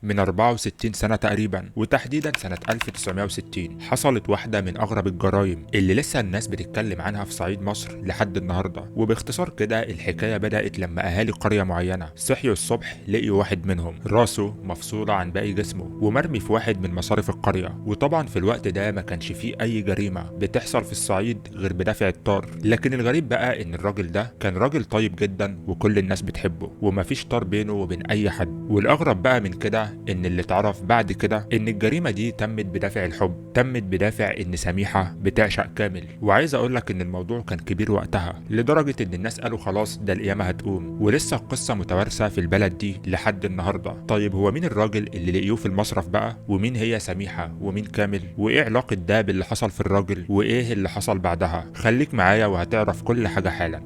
من 64 سنة تقريبا، وتحديدا سنة 1960 حصلت واحدة من أغرب الجرائم اللي لسه الناس بتتكلم عنها في صعيد مصر لحد النهاردة. وباختصار كده الحكاية بدأت لما أهالي قرية معينة صحيوا الصبح لقيوا واحد منهم راسه مفصولة عن باقي جسمه ومرمي في واحد من مصارف القرية. وطبعا في الوقت ده ما كانش فيه أي جريمة بتحصل في الصعيد غير بدافع الطار، لكن الغريب بقى إن الراجل ده كان راجل طيب جدا وكل الناس بتحبه ومفيش طار بينه وبين أي حد. والأغرب بقى من كده إن اللي اتعرف بعد كده إن الجريمة دي تمت بدافع الحب، تمت بدافع إن سميحة بتعشق كامل. وعايز أقولك إن الموضوع كان كبير وقتها لدرجة إن الناس قالوا خلاص ده القيامة هتقوم، ولسه القصة متوارثة في البلد دي لحد النهاردة. طيب هو مين الراجل اللي لقيوه في المصرف بقى؟ ومين هي سميحة؟ ومين كامل؟ وإيه علاقة ده باللي حصل في الراجل؟ وإيه اللي حصل بعدها؟ خليك معايا وهتعرف كل حاجة حالا.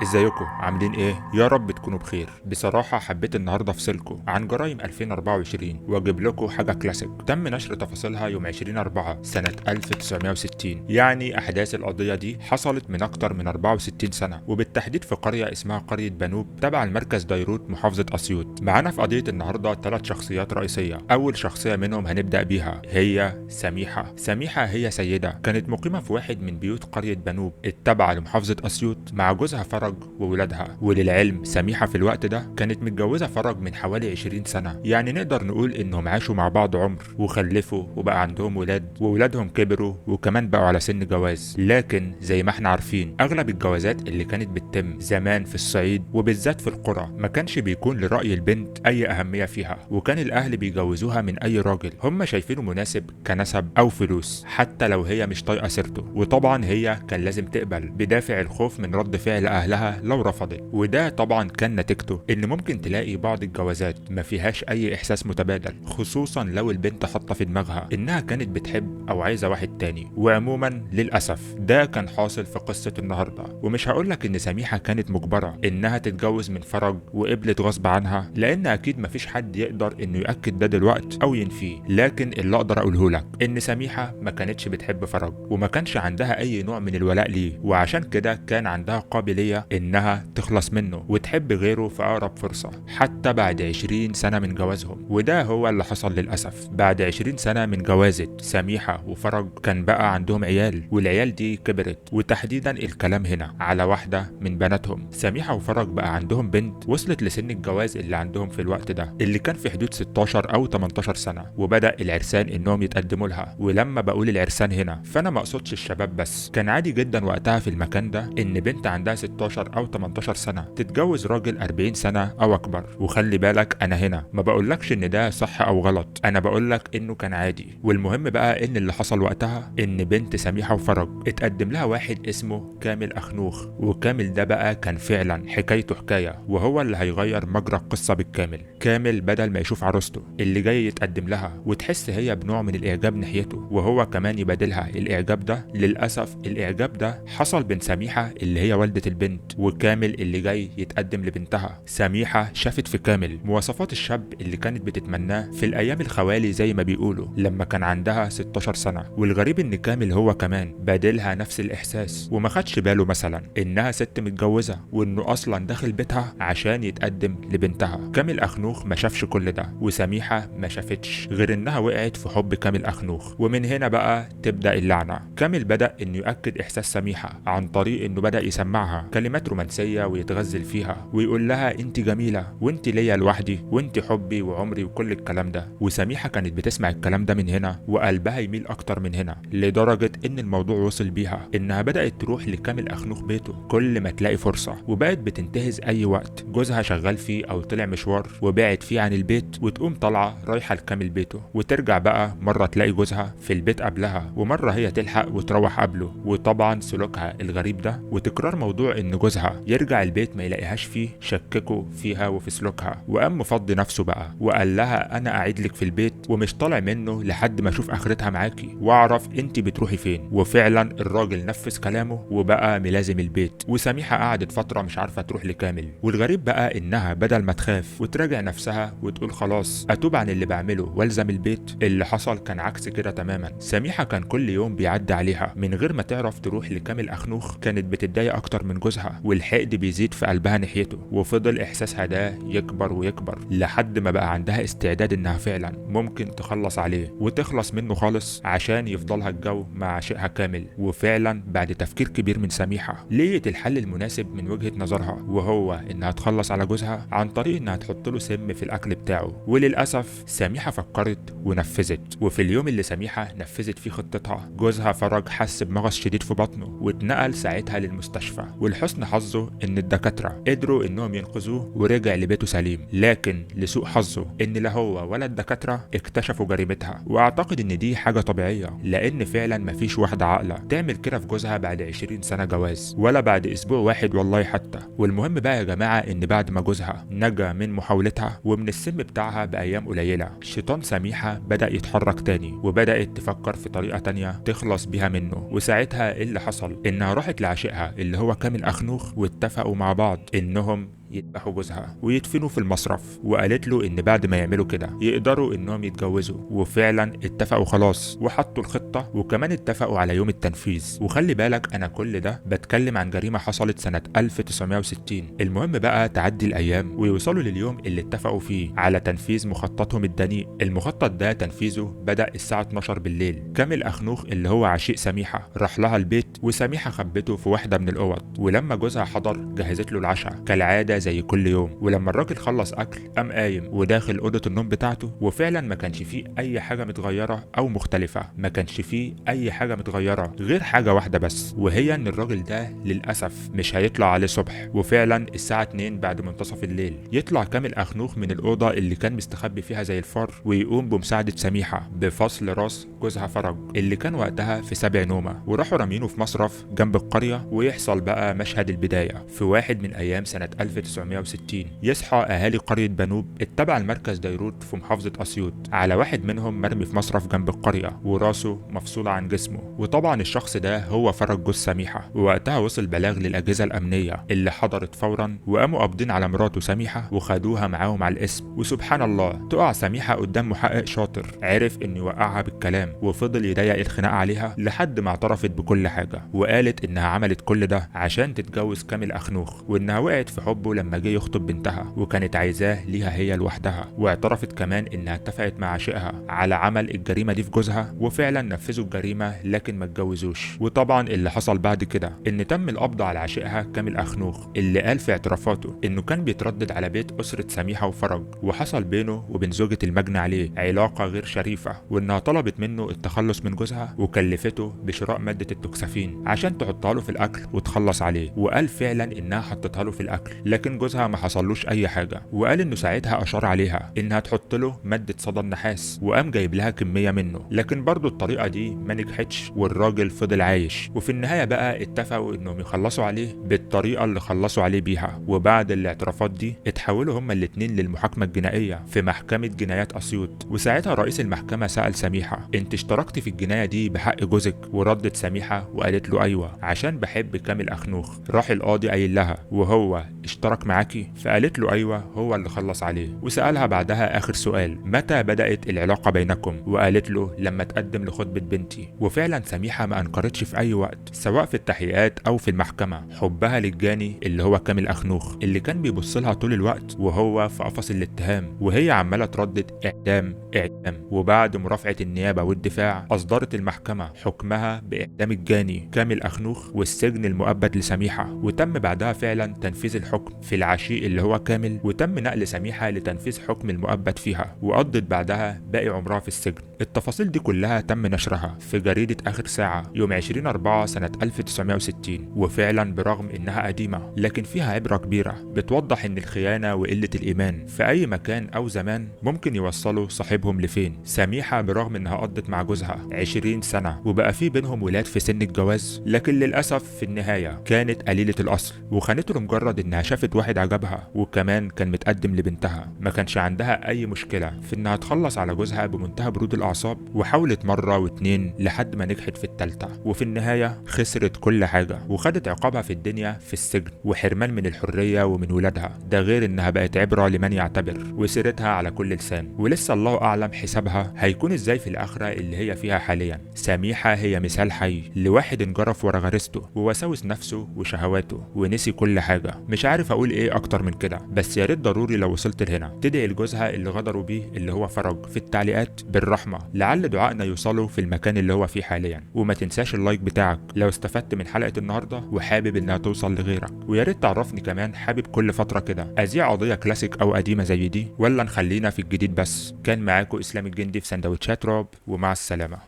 ازيكم عاملين ايه؟ يا رب تكونوا بخير. بصراحة حبيت النهاردة افصلكم عن جرائم 2024 واجيب لكم حاجة كلاسيك تم نشر تفاصيلها يوم 20/4 سنة 1960. يعني احداث القضية دي حصلت من اكتر من 64 سنة، وبالتحديد في قرية اسمها قرية بنوب تبع المركز ديروت محافظة اسيوط. معانا في قضية النهاردة 3 شخصيات رئيسية. اول شخصية منهم هنبدأ بيها هي سميحة. سميحة هي سيدة كانت مقيمة في واحد من بيوت قرية بنوب التابعة لمحافظة اسيوط مع جوزها فرج وولادها. وللعلم سميحة في الوقت ده كانت متجوزة فرج من حوالي 20 سنة، يعني نقدر نقول انهم عاشوا مع بعض عمر وخلفوا وبقى عندهم ولاد، وولادهم كبروا وكمان بقوا على سن جواز. لكن زي ما احنا عارفين اغلب الجوازات اللي كانت بتتم زمان في الصعيد وبالذات في القرى ما كانش بيكون لرأي البنت اي اهمية فيها، وكان الاهل بيجوزوها من اي راجل هم شايفينه مناسب كنسب او فلوس حتى لو هي مش طايقة سيرته. وطبعا هي كان لازم تقبل بدافع الخوف من رد فعل اهلها لو رفضت، وده طبعا كان نتيجته ان ممكن تلاقي بعض الجوازات ما فيهاش اي احساس متبادل، خصوصا لو البنت حاطه في دماغها انها كانت بتحب او عايزه واحد تاني. وعموما للاسف ده كان حاصل في قصه النهارده. ومش هقولك ان سميحه كانت مجبره انها تتجوز من فرج وقبلت غصب عنها، لان اكيد مفيش حد يقدر انه ياكد ده دلوقتي او ينفيه. لكن اللي اقدر اقوله لك ان سميحه ما كانتش بتحب فرج وما كانش عندها اي نوع من الولاء ليه، وعشان كده كان عندها قابليه انها تخلص منه وتحب غيره في اقرب فرصة حتى بعد 20 سنة من جوازهم. وده هو اللي حصل للاسف. بعد 20 سنة من جوازة سميحة وفرج كان بقى عندهم عيال، والعيال دي كبرت، وتحديدا الكلام هنا على واحدة من بناتهم. سميحة وفرج بقى عندهم بنت وصلت لسن الجواز اللي عندهم في الوقت ده اللي كان في حدود 16 او 18 سنة، وبدأ العرسان انهم يتقدموا لها. ولما بقول العرسان هنا فانا ما اقصدش الشباب بس، كان عادي جدا وقتها في المكان ده ان بنت عندها 16 او 18 سنة تتجوز راجل 40 سنة او اكبر. وخلي بالك انا هنا ما بقولكش ان ده صح او غلط، انا بقولك انه كان عادي. والمهم بقى ان اللي حصل وقتها ان بنت سميحة وفرج اتقدم لها واحد اسمه كامل اخنوخ، وكامل ده بقى كان فعلا حكايته حكاية، وهو اللي هيغير مجرى القصة بالكامل. كامل بدل ما يشوف عروسته اللي جاي يتقدم لها وتحس هي بنوع من الاعجاب ناحيته وهو كمان يبادلها الاعجاب ده، للاسف الاعجاب ده حصل بين سميحة اللي هي والدة البنت وكامل اللي جاي يتقدم لبنتها. سميحة شافت في كامل مواصفات الشاب اللي كانت بتتمناه في الأيام الخوالي زي ما بيقولوا لما كان عندها 16 سنة. والغريب إن كامل هو كمان بادلها نفس الإحساس وما خدش باله مثلا إنها ست متجوزة وإنه أصلا داخل بيتها عشان يتقدم لبنتها. كامل أخنوخ ما شافش كل ده، وسميحة ما شافتش غير إنها وقعت في حب كامل أخنوخ. ومن هنا بقى تبدأ اللعنة. كامل بدأ إنه يؤكد إحساس سميحة عن طريق إنه بدأ يسمعها كلمات رومانسية ويتغزل فيها ويقول لها انت جميلة وانت ليا لوحدي وانت حبي وعمري وكل الكلام ده. وسميحة كانت بتسمع الكلام ده من هنا وقلبها يميل اكتر من هنا، لدرجة ان الموضوع وصل بيها انها بدأت تروح لكامل اخنوخ بيته كل ما تلاقي فرصة، وبقت بتنتهز اي وقت جوزها شغال فيه او طلع مشوار وبعد فيه عن البيت، وتقوم طالعة رايحة لكامل بيته، وترجع بقى مرة تلاقي جوزها في البيت قبلها ومرة هي تلحق وتروح قبله. وطبعا سلوكها الغريب ده وتكرار موضوع ان جوزها يرجع البيت ما يلاقيهاش فيه شككوا فيها وفي سلوكها. وقام مفضي نفسه بقى وقال لها انا قاعد لك في البيت ومش طالع منه لحد ما اشوف اخرتها معاكي واعرف انت بتروحي فين. وفعلا الراجل نفذ كلامه وبقى ملازم البيت. وسميحة قعدت فترة مش عارفة تروح لكامل. والغريب بقى انها بدل ما تخاف وتراجع نفسها وتقول خلاص اتوب عن اللي بعمله والزم البيت، اللي حصل كان عكس كده تماما. سميحة كان كل يوم بيعدي عليها من غير ما تعرف تروح لكامل اخنوخ كانت بتتضايق اكتر من جوزها. جوزها، والحقد بيزيد في قلبها ناحيته، وفضل احساسها ده يكبر ويكبر لحد ما بقى عندها استعداد انها فعلا ممكن تخلص عليه وتخلص منه خالص عشان يفضلها الجو مع عشيقها كامل. وفعلا بعد تفكير كبير من سميحة لقيت الحل المناسب من وجهة نظرها، وهو انها تخلص على جوزها عن طريق انها تحط له سم في الاكل بتاعه. وللاسف سميحة فكرت ونفذت، وفي اليوم اللي سميحة نفذت فيه خطتها جوزها فرج حس بمغص شديد في بطنه واتنقل ساعتها للمستشفى، ولحسن حظه ان الدكاترة قدروا انهم ينقذوه ورجع لبيته سليم. لكن لسوء حظه ان لا هو ولا الدكاترة اكتشفوا جريمتها، واعتقد ان دي حاجة طبيعية لان فعلا مفيش واحدة عاقلة تعمل كده في جوزها بعد 20 سنة جواز ولا بعد اسبوع واحد والله حتى. والمهم بقى يا جماعة ان بعد ما جوزها نجا من محاولتها ومن السم بتاعها بايام قليلة، شيطان سميحة بدأ يتحرك تاني وبدأت تفكر في طريقة تانية تخلص بيها منه. وساعتها ايه اللي حصل؟ انها راحت لعشيقها اللي هو كامل أخنوخ، واتفقوا مع بعض انهم يذبحوا جوزها ويدفنوا في المصرف، وقالت له ان بعد ما يعملوا كده يقدروا انهم يتجوزوا. وفعلا اتفقوا خلاص وحطوا الخطة، وكمان اتفقوا على يوم التنفيذ. وخلي بالك انا كل ده بتكلم عن جريمة حصلت سنة 1960. المهم بقى تعدي الايام ويوصلوا لليوم اللي اتفقوا فيه على تنفيذ مخططهم الدنيء. المخطط ده تنفيذه بدأ الساعة 12 بالليل. كامل أخنوخ اللي هو عشيق سميحة راح لها البيت، وسميحة خبته في واحدة من الاوض، ولما جوزها حضر جهزت له العشاء كالعادة زي كل يوم. ولما الراجل خلص اكل قام قايم وداخل اوضة النوم بتاعته، وفعلا ما كانش فيه اي حاجة متغيرة او مختلفة، ما كانش فيه اي حاجة متغيرة غير حاجة واحدة بس، وهي ان الراجل ده للاسف مش هيطلع عليه صبح. وفعلا الساعة 2 بعد منتصف الليل يطلع كامل أخنوخ من الاوضة اللي كان مستخبي فيها زي الفار، ويقوم بمساعدة سميحة بفصل راس جوزها فرج اللي كان وقتها في 7 نومه، وراحوا رامينه في مصرف جنب القرية. ويحصل بقى مشهد البداية في واحد من ايام سنة 1960. يصحى اهالي قرية بنوب اتبع المركز ديروت في محافظة اسيوط على واحد منهم مرمي في مصرف جنب القرية وراسه مفصوله عن جسمه، وطبعا الشخص ده هو فرج جوز سميحة. ووقتها وصل بلاغ للاجهزة الامنية اللي حضرت فورا، وقاموا قابضين على مراته سميحة وخدوها معاهم على الاسم. وسبحان الله تقع سميحة قدام محقق شاطر عرف انه يوقعها بالكلام، وفضل يضيق الخناق عليها لحد ما اعترفت بكل حاجة، وقالت انها عملت كل ده عشان تتجوز كامل أخنوخ، وانها وقعت في حبه لما جه يخطب بنتها وكانت عايزاه ليها هي لوحدها. واعترفت كمان انها اتفقت مع عشيقها على عمل الجريمة دي في جوزها، وفعلا نفذوا الجريمة لكن ما اتجوزوش. وطبعا اللي حصل بعد كده ان تم القبض على عشيقها كامل أخنوخ اللي قال في اعترافاته انه كان بيتردد على بيت اسره سميحة وفرج، وحصل بينه وبين زوجة المجني عليه علاقة غير شريفه، وانها طلبت منه التخلص من جوزها وكلفته بشراء مادة التوكسافين عشان تحطها له في الاكل وتخلص عليه. وقال فعلا انها حطتها له في الاكل لكن جوزها ما حصلوش اي حاجة، وقال انه ساعتها اشار عليها انها تحط له مادة صدى النحاس وقام جايب لها كمية منه، لكن برضه الطريقة دي ما نجحتش والراجل فضل عايش. وفي النهاية بقى اتفقوا انهم يخلصوا عليه بالطريقة اللي خلصوا عليه بيها. وبعد الاعترافات دي اتحولوا هما الاتنين للمحاكمه الجنائية في محكمة جنايات اسيوط. وساعتها رئيس المحكمة سأل سميحة انت اشتركتي في الجناية دي بحق جوزك؟ وردت سميحة وقالت له ايوه عشان بحب كامل أخنوخ. راح القاضي قايل لها وهو اشترك معاكي؟ فقالت له ايوه هو اللي خلص عليه. وسألها بعدها اخر سؤال متى بدأت العلاقة بينكم؟ وقالت له لما تقدم لخطبة بنتي. وفعلا سميحة ما انكرتش في اي وقت سواء في التحقيقات او في المحكمة حبها للجاني اللي هو كامل أخنوخ اللي كان بيبص لها طول الوقت وهو في قفص الاتهام، وهي عمالة تردد اعدام اعدام. وبعد مرافعة النيابة والدفاع اصدرت المحكمة حكمها باعدام الجاني كامل أخنوخ والسجن المؤبد لسميحة. وتم بعدها فعلا تنفيذ الحكم في العشيق اللي هو كامل، وتم نقل سميحة لتنفيذ حكم المؤبد فيها، وقضت بعدها باقي عمرها في السجن. التفاصيل دي كلها تم نشرها في جريدة آخر ساعة يوم 20/4 سنة 1960. وفعلا برغم إنها قديمة لكن فيها عبرة كبيرة بتوضح إن الخيانة وقلة الإيمان في أي مكان أو زمان ممكن يوصلوا صاحبهم لفين. سميحة برغم إنها قضت مع جوزها 20 سنة وبقى في بينهم ولاد في سن الجواز، لكن للأسف في النهاية كانت قليلة الأصل وخانته لمجرد إنها شافت واحد عجبها وكمان كان متقدم لبنتها، ما كانش عندها اي مشكلة في انها تخلص على جوزها بمنتهى برود الاعصاب، وحاولت مرة واتنين لحد ما نجحت في التالتة، وفي النهاية خسرت كل حاجة وخدت عقابها في الدنيا في السجن وحرمان من الحرية ومن ولادها. ده غير انها بقت عبرة لمن يعتبر وسيرتها على كل لسان، ولسه الله اعلم حسابها هيكون ازاي في الاخرة اللي هي فيها حاليا. سميحة هي مثال حي لواحد انجرف ورا غريزته ووساوس نفسه وشهواته ونسي كل حاجة. مش عارف اقول ايه اكتر من كده، بس يا ريت ضروري لو وصلت لهنا تدعي لجوزها اللي غدروا بيه اللي هو فرج في التعليقات بالرحمة، لعل دعائنا يوصله في المكان اللي هو فيه حاليا. وما تنساش ال like بتاعك لو استفدت من حلقة النهاردة وحابب انها توصل لغيرك، ويا ريت تعرفني كمان حابب كل فترة كده اذيع قضية كلاسيك او قديمة زي دي، ولا نخلينا في الجديد بس. كان معاكم اسلام الجندي في سندوتشات رعب، ومع السلامة.